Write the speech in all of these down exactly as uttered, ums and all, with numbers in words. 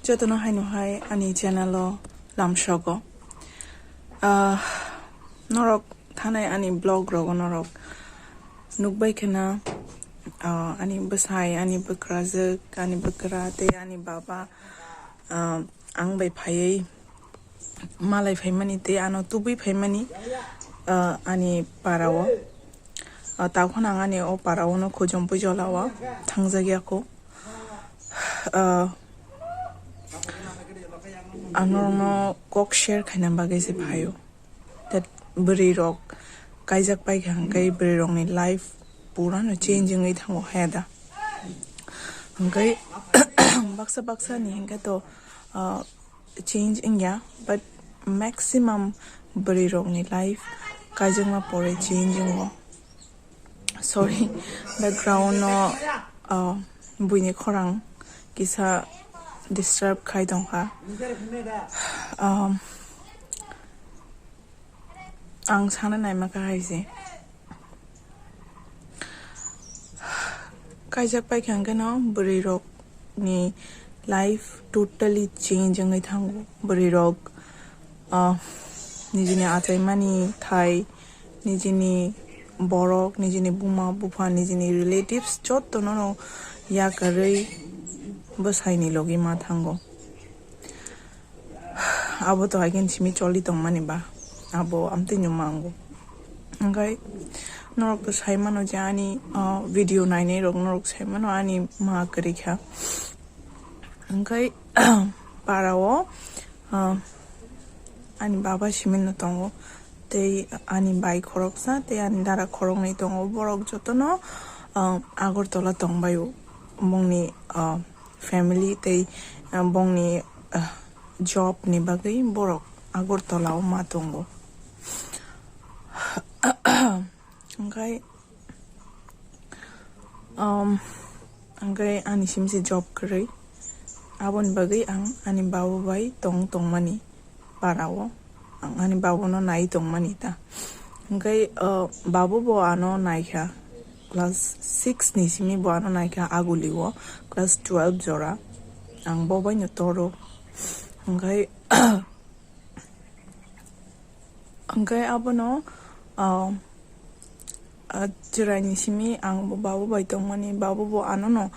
Jotono haino hai ani channel o lamsogo. Ah, norok thanai ani vlog rogo norok nukbai khena, ah, ani bwsai, ani bwkrajwk, ani bwkra tei ani baba, ah, ang bai phaiwi malai phaimani tei ano tubui phaimani, ah, ani para o. Ah, tao kheno ang ani o para o no khujom pui jola o thangjak ya kho. Ah, ang norokno kok share khaina bagwi se phaio. That bwrwi rok kaijak pai kha hwnkhe bwrwi rokni life pura no change wngwi thango haya da. Hwnkhe baksa baksa ni hwnkhe to, ah, change wngya, but maximum bwrwi rokni life kaijakma pore change wngo. Sorry, background no, uh, buini khorang kisa disturb khai tongkha. Um, ang sana naima kha hai se. Kaijak paikha hwnkhe no bwrwi rok ni life totally change wngwi thango. Bwrwi rok, ah, nijini achaimani thai, nijini borok, nijini buma bupha, nijini relatives jotono no yakarwi bwsaini logi ma thango. Abo to again simi choli tongmani ba, abo amtwi no mango. Hwnkhe norok to sai mano je ani, ah, video nainai rok norok sai mano ani ma kwrwi kha. Hwnkhe para o, ah, ani baba simi no tongo, tei ani bai khoroksa tei ani dara khoroknwi tongo. Borok jotono, ah, Agartala tongbaio, bongni, ah, family tei, ah, bongni, ah, job ni bagwi borok Agartala o ma tongo. Hwnkhe, um, hwnkhe ani simi se job kwrwi, aboni bagwi ang ani baba bai tong tongmani para o, ang ani baba no nai tongmani ta. Hwnkhe, uh, baba bo ano naikha, class six ni simi bo ano naikha Aguli o, class twelve jora, ang bo bai no toro. Hwnkhe, hwnkhe abono, ah, ah, chwraini simi ang bo baba bai tongmani, baba bo ano no,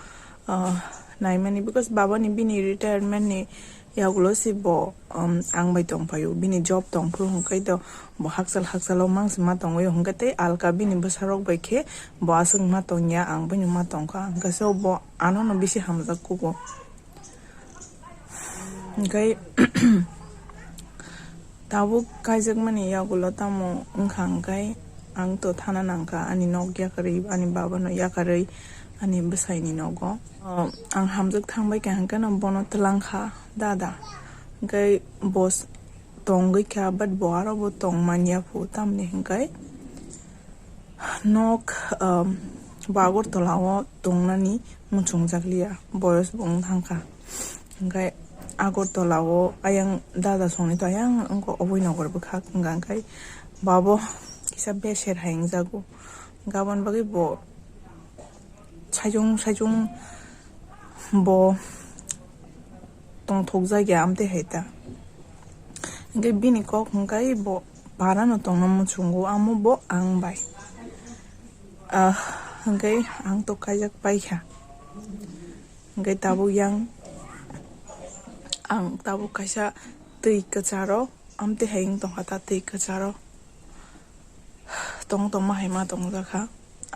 ah, naimani, because baba ni bini retirement ni yagulo se bo, um, ang bai tongphaio, bini job tongphuru hwnkhe to bo hakchal hakchal o mangsi ma tongwi hwnkhe tei alka bini bwsarok bai khe bo aswk ma tongya, ang bai no ma tongkha, hwnkhe so bo ano no bisi hamjak kugo. Hwnkhe tabuk kaijakmani yagulo tamo wngkha hwnkhe ang to thana nangkha, ani nok yakarwi, ani baba no yakarwi, ani bwsaini nogo. O, ang hamjak thangbai kha hwnkhe no bono twlangkha dada. Hwnkhe bo s-, tongwi kha, but bo aro bo tong manya phu, tamni hwnkhe nok, um, bo Agartala o tongnani muchungjak liya, boyos bo wng thangkha. Hwnkhe Agartala o ayang dada songni to ayang wngkha, oboi nogor bwkhak wngkha, hwnkhe babo kisa beser hai wngjago, hwnkhe aboni bagwi bo saichung saichung bo tongthokjak ya amtwi hai ta. Hwnkhe bini kok hwnkhe bo para no tongna muchungo, amo bo ang bai. Ah, hwnkhe ang to kaijak paikha. Hwnkhe tabuk yang ang tabuk kaisa twi kwcharo amtwi hai wng tongkha ta, twi kwcharo tong tongma hai ma tongjakha.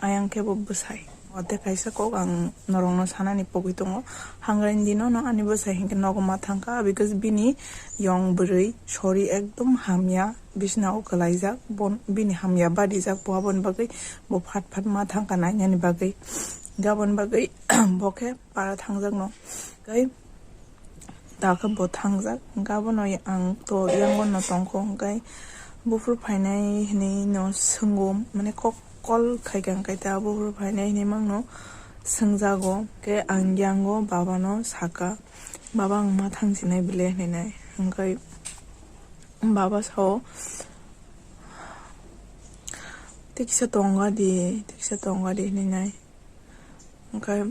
Ayang khe bo bwsai. O tei kaisa kok ang norokno sanani pogwi tongo. Hangrani dino no ani bwsai hinkhe nogo ma thangkha, because bini yong bwrwi sori ekdom hamya, bisina o kwlaijak, bon-, bini hamya badijak bo, aboni bagwi bo phat phat ma thangkha nainani bagwi. Aboni bagwi bo khe para thangjak no. Tei Dakhe bo thangjak, hwnkhe abono ang to yango no tongkho, hwnkhe buphuru phainai hinwi no swngo, mane kok call khaikha, hwnkhe ta buphuru phainai hinwi mangno swngjago, hwnkhe ang yango baba no sakha, "Baba, ang ma thangsinai bile," hinwi nai, hwnkhe baba sao, "Tiksa tongga di, tiksa tongga di," hinwi nai. Hwnkhe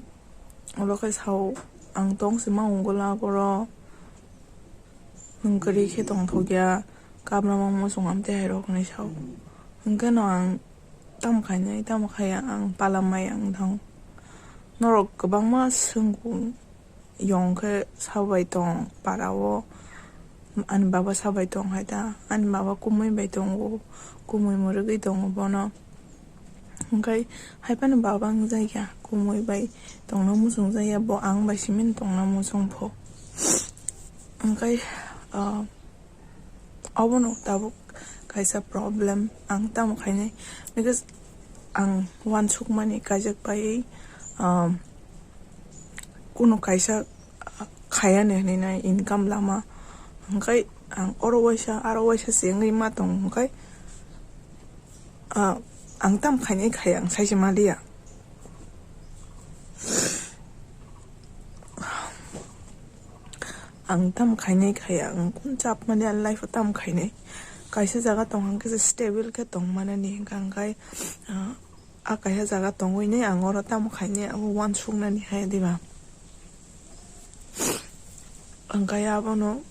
ulo khe sao, "Ang tong se ma ungula goro, Nwng kwrwi khe tongthokya, kabna mangmo chwng amtwi hai rok hinwi sao. Hwnkhe no ang tamo khainai, tamo khaiya ang pala mai ang thang. Norok kwbangma swngkung yong khe sabai tong para o, ani baba sabai tong hai ta, ani baba kumui bai tongo, kumui mwrwgwi tongo bono. Hwnkhe hai phano baba wngjakya, kumui bai tongna muchungjakya, bo ang bai simi tongna muchung pho. Hwnkhe, ah, obono tabuk kaisa problem ang tamo khainai, because ang uansukmani kaijak pai, ah, kunu kaisa khayani hinwi nai income lama, hwnkhe ang oro waisa aro waisa se wngwi ma tongo, hwnkhe Ah, ang tam khainai khaya, ang saise maliya. Ang tam khainai khaya, ang kun chap mani, ang life o tam khainai. Kaisa jaga tong hwnkhe se stable khe tong manani hwnkha, hwnkhe, ah, a kaisa jaga tongwi nai ang oro tam khainai, abo uansuknani hai diba? Hwnkhe abono,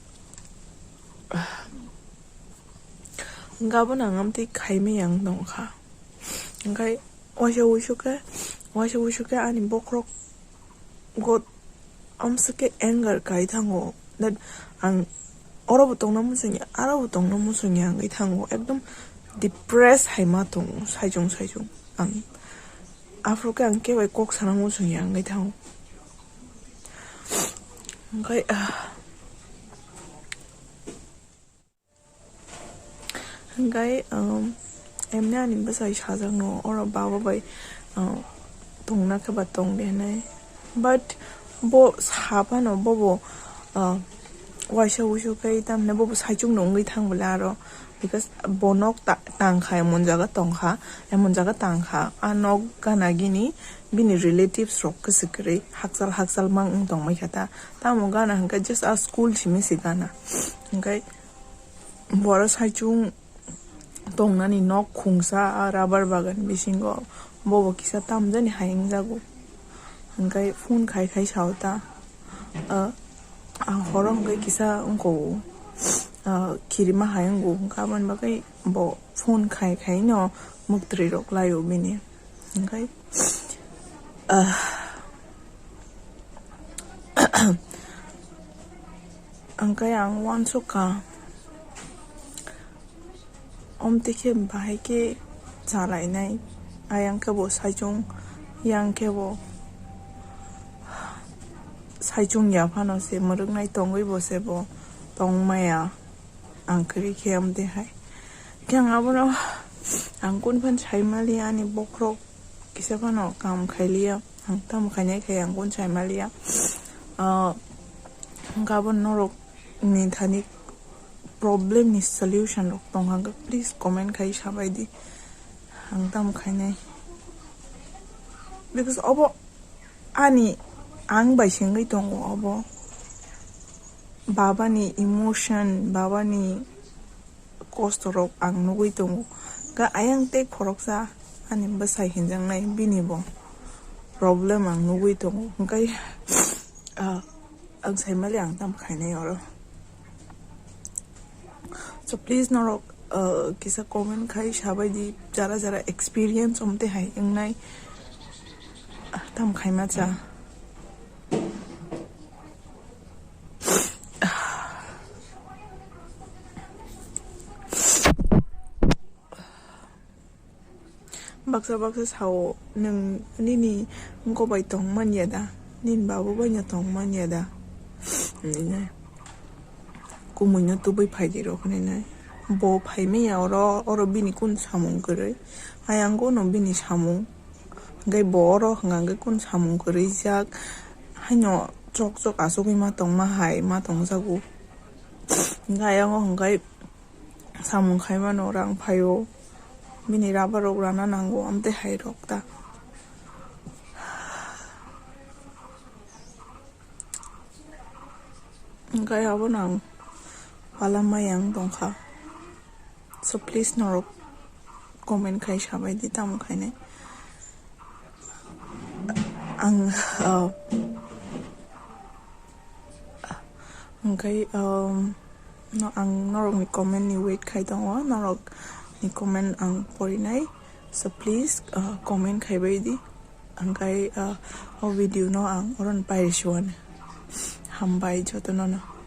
ah, Hwnkhe abono ang amtwi khaimaya wng tongkha. Hwnkhe waisa wuisu khe, waisa wuisu khe ani bokhorok got amswk khe anger kai thango. That ang oro bo tongna muchungya, aro bo tongna muchungya wngwi thango. Ekdom depress hai ma tongo saichung saichung. Ang aphuru khe ang kebo kok sana muchungya wngwi thango. Hwnkhe, ah, Hwnkhe, um, emni ani bwsai sajakno, oro baba bai, uh, tongna khe ba tong de hinwi. But bo sa phano, bobo, uh, waisa wuisu khe tamni bobo saichung no wngwi thang bwle aro, because bo nok ta-, tang kha, emon jaga tong kha, emon jaga tang kha, a nok gana gini bini relatives rok kwswk kwrwi hakchal hakchal mang wng tong mai kha ta. Tamo gana hwnkhe just a school simi se gana. Hwnkhe, Boro saichung tongnani nok khungsa a rubber bagan bisingo, bobo kisa tamjani hai wngjago. Hwnkhe phone khai khai sao ta, ah, ang horo hwnkhe kisa wngkho, ah, kirima hai wngo, hwnkhe aboni bagwi bo phone khai khai no muktwrwi rok laio bini. Hwnkhe, ah, hwnkhe ang uansukha, omtwi khe bahai khe chalainai, ayang khe bo saichung, yang khe bo saichung ya phano se mwrwknai, tongwi bo se bo tongmaya. Ang kwrwi khe amtwi hai. Khe ang abono, ang kun phan sai maliya, ani bokhorok kisa phano kam khailiya, ang tamo khainai khai ang kun sai maliya. Ah, hwnkhe abo norok ni thani problem ni solution rok tong hwnkhe please comment khai sabai di, ang tamo khainai, because obo ani ang bai se wngwi tongo obo. Baba ni emotion, baba ni kosto rok ang nugwi tongo. Ga ayang tei khoroksa ani bwsai hinjaknai bini bo problem ang nugwi tongo. Hwnkhe, ah, ang saimali ang tam khainai oro. So please norok, ah, kisa comment khai sabai di, jara jara experience omte hai wngnai, ah, tam khaima cha. Baksa baksa sao, "Nwng nini wngko bai tong manya da? Nini babu bai no tong manya da?" Hinwi nai. Kumui no tubui phai di rok hinwi nai. Bo phai manya oro, oro bini kun samung kwrwi. Ayang o no bini samung. Hwnkhe bo oro hwnka hwnkhe kun samung kwrwi jak. Haino chok chok achugwi ma tong ma hai ma tong jago. Hwnkhe ayang o hwnkhe samung khaimano rang phaio, bini rubber rok rana nango, amtwi hai rok ta. Hwnkhe abono ang pala mai ang tongkha. So please norok comment khai sabai di tamo khainai. Ang, uh, hwnkhe, um, No, ang norokni comment ni wait khai tongo, norokni comment ang porinai. So please, uh, comment khai bai di. Angkai, uh, o video no ang oron pairisuani. Hambai jotono no.